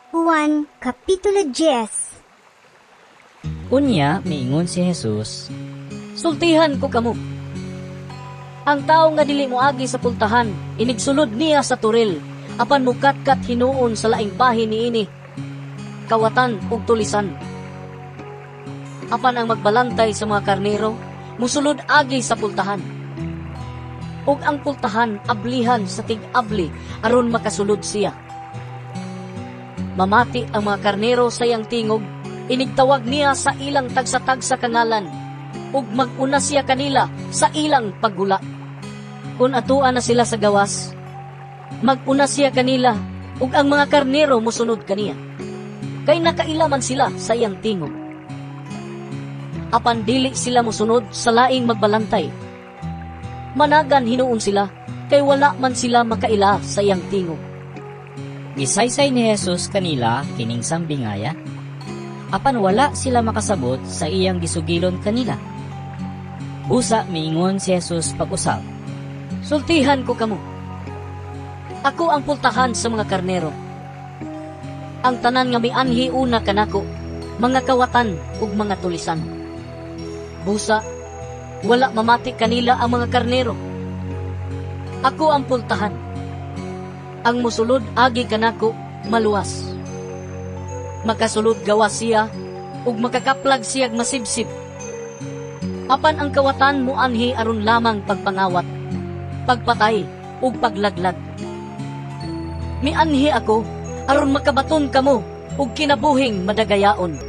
Juan Kapitulo 10. Unya miingon si Jesus, "Sultihan ko kamo. Ang tawo nga dili moagi sa pultahan, inigsulod niya sa toril, apan mukatkat hinuon sa laing bahin niini, kawatan ug tulisan. Apan ang magbalantay sa mga karnero, musulod agi sa pultahan. Ug ang pultahan ablihan sa tig-abli aron makasulod siya. Mamati ang mga karnero sa iyang tingog, inigtawag niya sa ilang tagsa-tagsa ka ngalan, ug mag-una siya kanila sa ilang paggula. Kung atoa na sila sa gawas, mag-una siya kanila, ug ang mga karnero mosunod kaniya. Kay nakaila man sila sa iyang tingog. Apan dili sila mosunod sa laing magbalantay. Managan hinuon sila, kay wala man sila makaila sa iyang tingog." Gisaysay ni Jesus kanila kining sambingaya, apan wala sila makasabot sa iyang gisugilon kanila. Busa miingon si Jesus pag-usab, "Sultihan ko kamo. Ako ang pultahan sa mga karnero. Ang tanan nga mianhi una kanako, mga kawatan ug mga tulisan. Busa, wala mamati kanila ang mga karnero. Ako ang pultahan. Ang musulod agi kanako, maluwas. Makasulod gawas siya ug makakaplag siyag masibsib. Apan ang kawatan muanhi aron lamang pagpangawat, pagpatay ug paglaglag. Mianhi ako aron makabaton kamo og kinabuhing madagayaon."